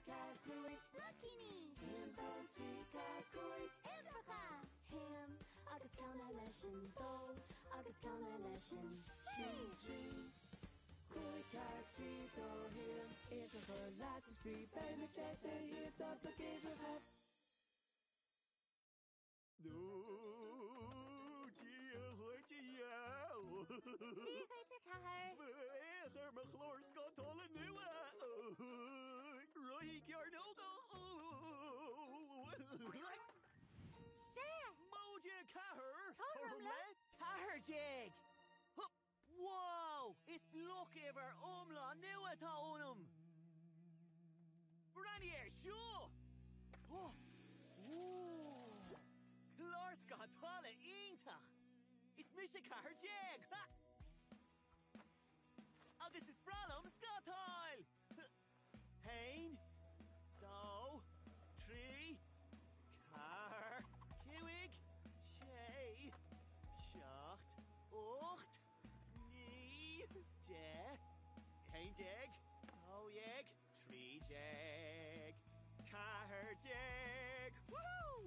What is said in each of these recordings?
4, 5. Locíní! 1, 2, 3, 4, 5. Uimhreacha! 1 agus ceann eile sin 2 agus ceann eile sin 3. 3. 5, 4, 3, 2, 1. Uimhreacha leat is brí beidh muid ar do thaobh ná bloc uimhreacha. Ó, Dia dhuit, a Dheá! Dia dhuit, a Cheathair! Féach ar mo chlár scátála nua! Rothaí cearnóga! 10! Móide 4! Cothrom le 14! Hup! Wow! Is bloc-uimhir iomlán nua atá ionam! Breathnaigh air seo! Oh! Woo! Clár scátála iontach! Is mise 14! Ha! Agus is breá liom scátáil! 1, 2, 3, 4, 5, 6, 7, 8, 9, 10, 11, 12, 13, 14. Woohoo!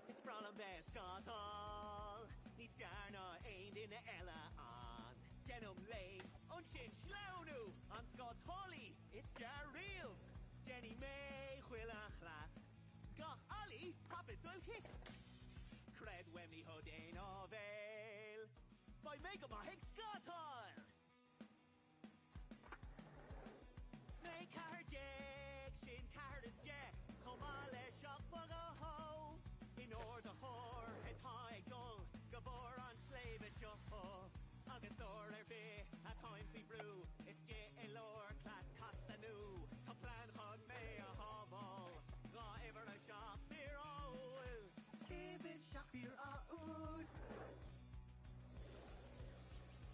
Is breá liom bheith ag scátáil, níos fearr ná aon duine eile ann. Déanaim léim, ansin sleamhnú, an scátálaí is fearr riamh. Déanfaidh mé chuile chleas, gach ollie, hop is wall kick. Creid uaim ní thug aon áibhéil, beidh mé go maith ag scátáil! 'S mé 14, sin ceathair is deich, chomh maith le seacht fá dhó. In ardaitheoir atá ag dul go barr an tsléibhe seo. Agus uair ar bith atáim faoi bhrú, istigh i lár cleas casta nua, tá plean chun mé a shábháil, dhá uimhir a seacht fíorádhúil. Uimhir seacht fíorádhúil.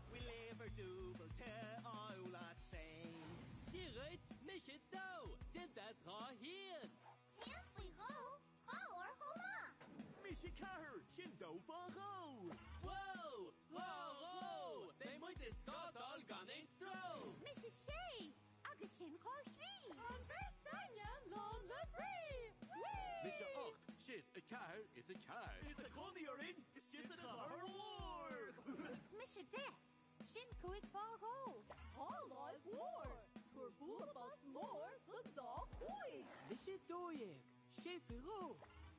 Bhfuil uimhir dúbailte ádhúil agat féin? Dia dhuit, mise dó, déanta as dhá haon. Haon faoi dhó, dhá uair chomh maith. Mise ceathair, sin dó fá dhó. Whoa! Dhá dhó! Beidh muid ag scátáil gan aon stró! Mise sé, agus sin dhá thrí. An bheirt againne lán le brí! Whee! Mise ocht, sin a ceathair is a ceathair. Is tá cónaí orainn istigh sa chathair mhór! Is mise 10, sin cúig fá dhó. Dhá láimh mhór! Tabhair bualadh bos mór don dá chúig! Mise 12, sé faoi dhó.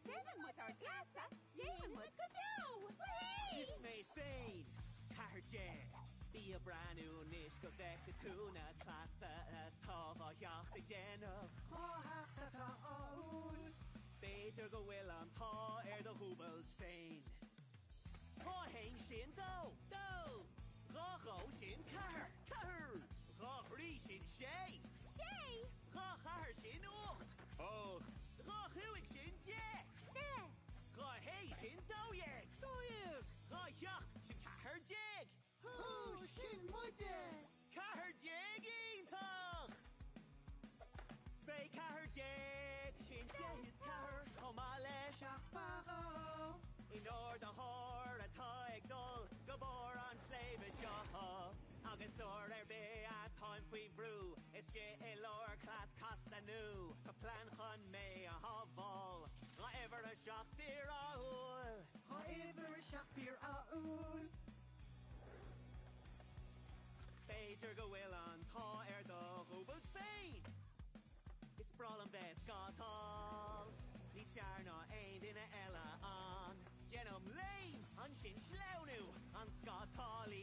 Déanann muid ár gcleasa, léimeann muid go beo! Whee! Is mé féin, 14. Bí ag breathnú anois go bhfeicfidh tú na cleasa atá dhá theacht ag déanamh. Dhá theacht atá ádhúil. B'fhéidir go bhfuil an t-ádh ar do dhúbailt féin. Dhá haon sin dó. Dó! Dhá dhó sin ceathair. Ceathair! Dhá thrí sin sé. Sé! Dhá cheathair sin ocht. Ocht. Dhá chúig sin deich. Deich! Dhá shé sin 12. 12! Dhá sheacht sin 14. Hú, sin muide! 14 iontach! 'S mé 14, sin deich is ceathair chomh maith le seacht fá dhó. In ardaitheoir atá ag dul go barr an tsléibhe seo. Agus uair ar bith atáim faoi bhrú, istigh i lár cleas casta nua, tá plean chun mé a shábháil. Dhá uimhir a seacht fíorádhúil. Dhá uimhir a seacht fíorádhúil. B'fhéidir go bhfuil an t-ádh ar do dhúbailt féin! Is breá liom bheith ag scátáil, níos fearr ná aon duine eile ann. Déanaim léim, ansin sleamhnú, an scátálaí.